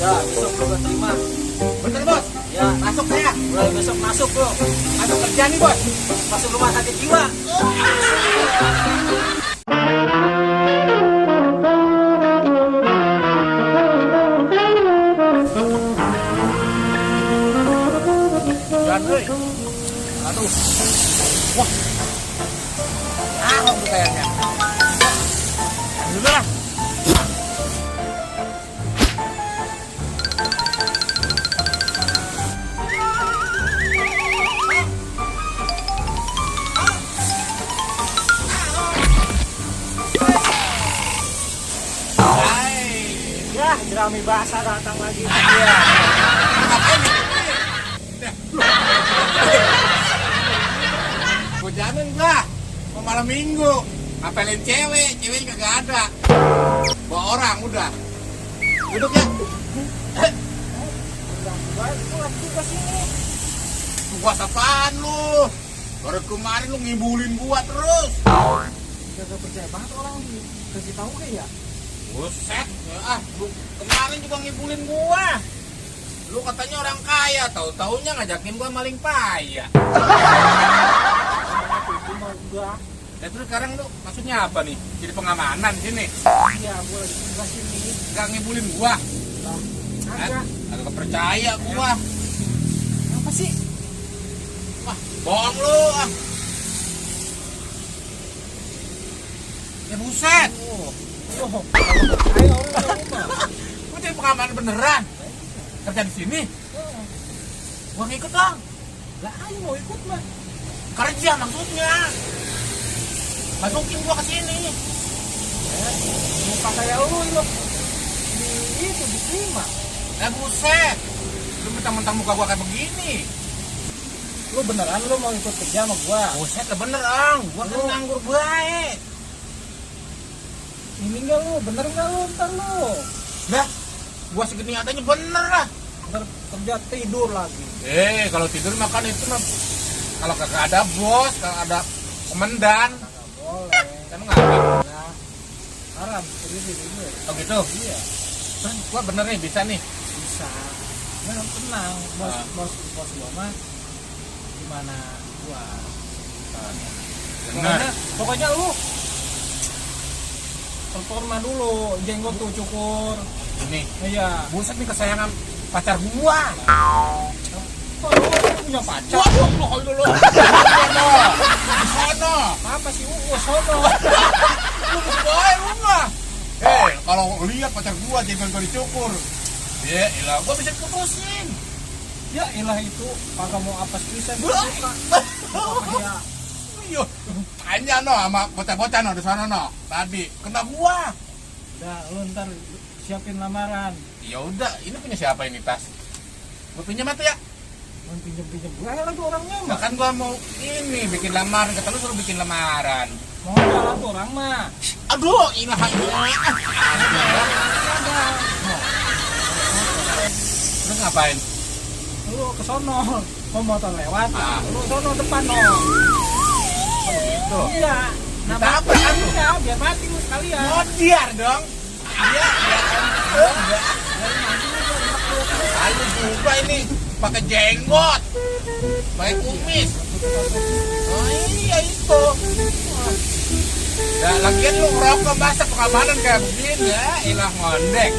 Ya, besok lu gak terima. Bener bos? Ya, Masuk saya. mulai besok masuk lu. Masuk kerja nih bos. Masuk rumah sakit jiwa. Dan euy. Aduh. Wah. Ah, kamu kayaknya. Dulu lah. Ya, jerami basah datang lagi. Iya. Gue jamin gua mau malam minggu ngapelin cewek kagak ada. Bawa orang udah. Duduk ya. Pulang juga sini. Puas apaan lu? Baru kemarin lu ngibulin gua terus. Gak percaya banget orang dikasih tahu kayak ya. Buset, lu kemarin juga ngibulin gua. Lu katanya orang kaya, tahu-taunya ngajakin gua maling paya. Itu mau enggak. Dan terus sekarang lu maksudnya apa nih? Jadi pengamanan di sini? Iya, gua lagi tinggal sini. Gak ngibulin gua? Agak. Agak percaya gua. Apa sih? Wah, bohong lu. Ya buset. Oh, ayo orang. Gua jadi pengamanan beneran. Kerja di sini. Gua ngikut dong. Lah, ayo mau ikut mah. Kerja maksudnya. Masukin gua ke sini. Muka kayak lu itu. Itu diterima. Ya buset. Lu mentang-mentang muka gua kayak begini. Lu beneran lu mau ikut kerja sama gua? Buset lah bener, Ang. Gua kan Lu- nganggur baik. Ini enggak lu, bener enggak lu ntar lu? Lah, gua segini adanya bener lah. Ntar kerja tidur lagi. Kalau tidur makan itu mah kalau kagak ada bos, kagak ada komandan, Nggak boleh. kan ngapain? Nah, haram, serius itu. Oh gitu. Iya, Kan gua bener nih bisa nih. bisa. Nah, tenang, bos, Ah. bos gua mah gimana gua. Bener. Pokoknya lu performa dulu, jenggot tuh cukur. Ini, Iya. buset nih kesayangan pacar gua. Oh, lu punya pacar? Waduh, lu hold dulu. Sono. Sono. Apa sih sono? Lu baik lu mah. Kalau lihat pacar gua jenggot gua dicukur. Ya, elah gua bisa putusin. Ya ilah itu kagak mau apa sih saya Wah. suka. Ya, Iya, tanya no sama bocah-bocah no di sana no. Tadi kena gua. udah lu ntar siapin lamaran. Ya udah, ini punya siapa ini tas? Gua pinjam atau ya? Mau pinjem gua lagi orangnya mah. Makan gua mau ini bikin lamaran, kata lu suruh bikin lamaran. Mau jalan tuh orang mah. Aduh, ilah ilah. Lu ngapain? Lu ke sono, mau motor lewat. Ah. Lu sono depan no. Gitu. Iya. Ditabrak kan lu? Iya, biar mati lu sekalian. Modiar dong. Iya, enggak. Lalu juga ini pakai jenggot, pakai kumis. Oh iya itu. Nah, lagian lu ngerokok masa pengamanan kayak begini ya, ilah ngondek.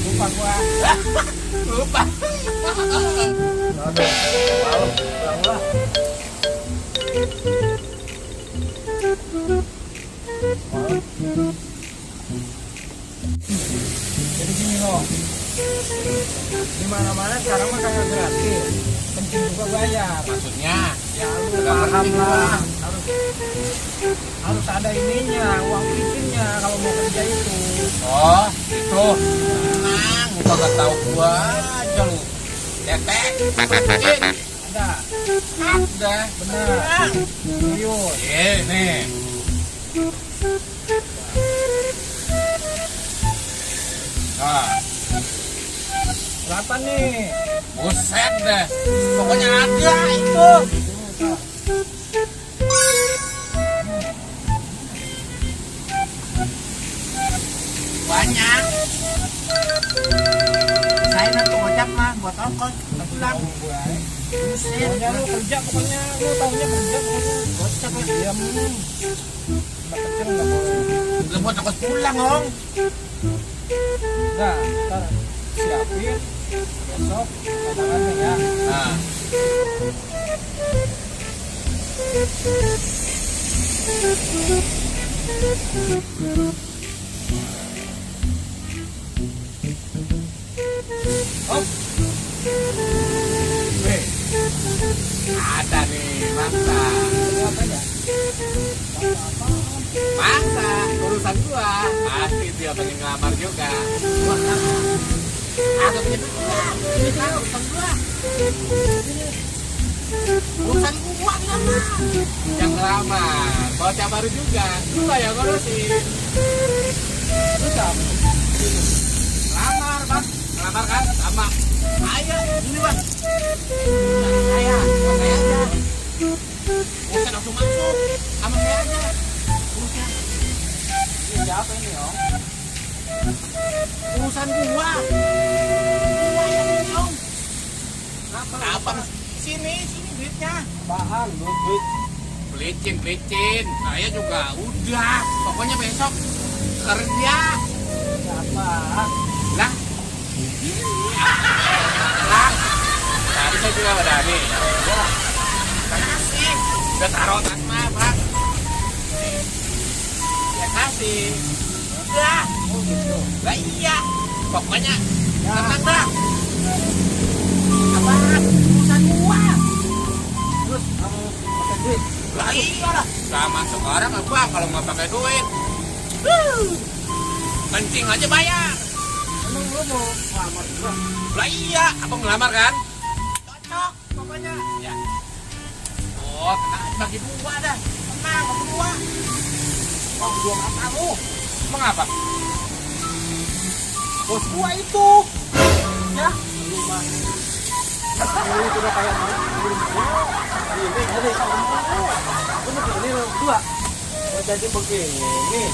Lupa gua. Lupa. Malu, pulang lah. Jadi gini loh, di mana-mana sekarang mah kayak gratis, penting juga bayar. Maksudnya, Ya lu Nggak paham ngerti lah, gua. harus ada ininya, uang bikinnya kalau mau kerja itu. oh itu. Tenang, lu kagak tahu gua aja lu. Tetek, bikin. Ada, Udah, benar, serius. nih. Nah, Berapa nih? buset deh. Pokoknya ada itu. Banyak. ongkos pulang. Pokoknya lu kerja, pokoknya lu tahunya kerja, pokoknya Gocap lah. diam. Anak kecil nggak boleh. Lu buat ongkos pulang, Ong. Nah, ntar siapin besok potongannya ya. Nah. Oh. Weh. Ada nih, mangsa. Ini apa ya? Mangsa, urusan gua. Pasti dia pengen ngelamar juga. Gua agak punya duit gua. Ini kan urusan gua. Urusan gua ngelamar. Yang ngelamar, bocah baru juga. Gua yang ngurusin. Terus apa? Lamar, Bang. Lamar kan? Sama. Ayo, ini, Bang. Nah, saya aja. Usah langsung masuk. Sama saya aja. Urusan. Ini siapa ini, Om? Urusan gua. Gua yang ini, Om. Kenapa? Apa? Sini duitnya. Apaan? Duit. Belicin. Saya juga udah. Pokoknya besok kerja. Apaan? Lah. Lah. Tadi saya juga ada nih. Ya, Kasih. Udah taruh tas mah, Bang. Ya kasih. Udah. oh gitu. Lah iya. Pokoknya Ya. tenang dah. Apaan? Urusan gua. Terus kamu pakai duit? Lah iya lah. Gak masuk orang apa kalau nggak pakai duit. Kencing aja bayar. Emang lu mau ngelamar gua? Lah iya, apa ngelamar kan? Cocok, pokoknya. Ya. Oh, tenang aja bagi dua dah. Tenang, bagi dua. Oh, gua mata lu. Emang apa? Bos gua itu. Ya, lu mah. Ini udah kayak mau. Ini jadi kamu. Ini begini lu dua. Oh, jadi begini.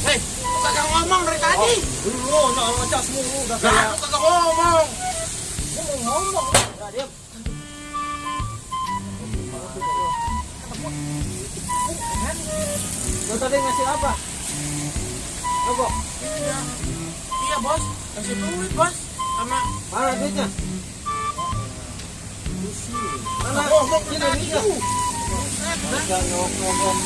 Hei, lu kagak ngomong dari tadi. Lu ngecas mulu udah Lah, kayak lu kagak ngomong. lu ngomong. Udah diam. Lu tadi ngasih apa? Logo. Iya. Iya, Bos. Kasih duit, Bos. Sama Mana duitnya? Mana? ngomong Sini tadi duitnya. tuh. Buset, dah. Jangan ngomong.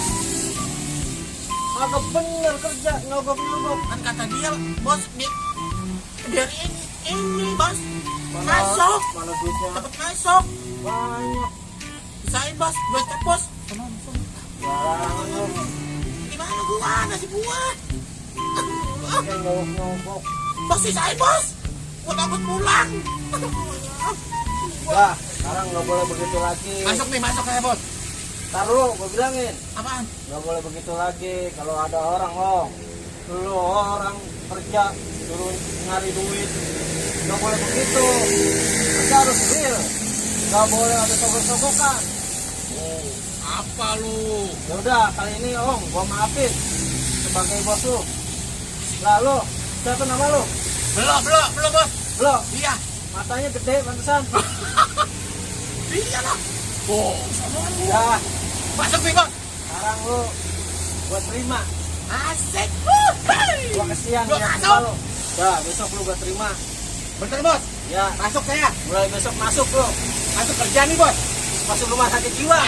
Agak bener kerja nyogok-nyogok. Kan kata dia, Bos, biar ini, Bos. Masuk. Mana duitnya? Dapat masuk. Banyak. Bisain, Bos. Duit cek, Bos. Barangan lu. Gimana gua? Nasib gua. Kayak nyogok-nyogok. Bos, sisain, Bos. Gua takut pulang. Dah, sekarang nggak boleh begitu lagi. Masuk nih, masuk saya, Bos. Ntar lu, gue bilangin. Apaan? Nggak boleh begitu lagi. Kalau ada orang, lu orang kerja, suruh nyari duit. Nggak boleh begitu. Kerja harus real. Nggak boleh ada sogok-sogokan. Oh, apa lu? Ya udah, kali ini gua maafin sebagai bos lu. Lalu, siapa nama lu? Belum, Bos. Belum, Iya. matanya gede pantesan. Iya lah. Oh, sama lu. Ya, Masuk nih, Bos. sekarang lu gua terima. Asik. Gua kesian Gua ya masuk. sama lu. Ya, besok lu gua terima. Bener, Bos. Ya, Masuk saya. mulai besok masuk lu. Masuk kerja nih, Bos. Masuk rumah sakit jiwa.